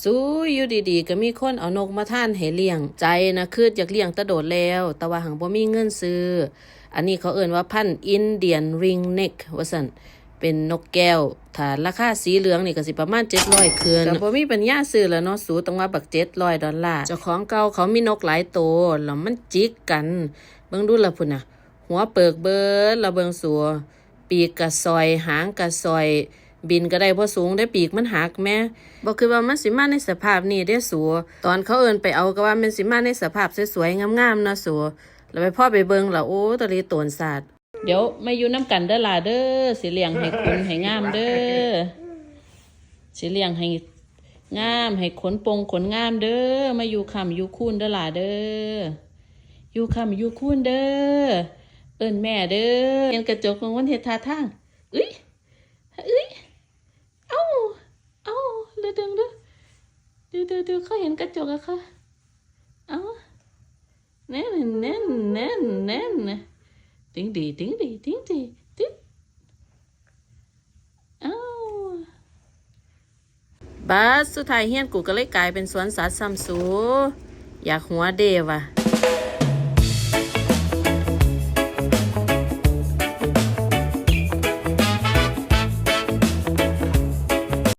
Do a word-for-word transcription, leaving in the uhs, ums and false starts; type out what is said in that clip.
สู อยู่ดีๆ ก็มีคนเอานกมาทานให้เลี้ยง ใจนะคืออยากเลี้ยงแต่โดนแล้ว แต่ว่าหังบ่มีเงินซื้อ อันนี้เขาเอิ้นว่าพันธุ์ Indian Ringneck ว่าซั่น เป็นนกแก้ว ถ้าราคาสีเหลืองนี่ก็สิประมาณเจ็ดร้อยขึ้น ก็บ่มีปัญญาซื้อแล้วเนาะสู ต้องว่าบักเจ็ดร้อยดอลลาร์ เจ้าของเก่าเขามีนกหลายโต แล้วมันจิกกัน เบิ่งดูล่ะพุ้นน่ะ หัวเปิกเบิด แล้วเบิ่งสู ปีกกะซอย หางกะซอย บินก็ได้บ่สูงเด้ ปีกมันหักแหม บ่คิดว่ามันสิมาในสภาพนี้เด้สู ตอนเขาเอิ้นไปเอาก็ว่าแม่นสิมาในสภาพสวยๆ งามๆ เนาะสู แล้วไปพอไปเบิ่งล่ะ โอ้ ตะลีโตนสาด เดี๋ยวมาอยู่นำกันเด้อล่ะเด้อ สิเลี้ยงให้ขนให้งามเด้อ สิเลี้ยงให้งาม ให้ขนปงขนงามเด้อ มาอยู่ค้ำอยู่คูนเด้อล่ะเด้อ อยู่ค้ำอยู่คูนเด้อ เอิ้นแม่เด้อ เห็นกระจกมันเฮ็ดท่าทาง อึ้ย อึ้ย เอ้า เอ้า เด้อเด้อเด้อ เด้อเด้อเด้อ เขาเห็นกระจกอะค่ะ เอ้า แน่น แน่น แน่น แน่น ติ๊งดี ติ๊งดี ติ๊งดี ติ๊ง เอ้า บาดสุดท้ายเฮือนกูก็เลยกลายเป็นสวนสัตว์ซ้ำสู อยากหัวเด้ว่ะ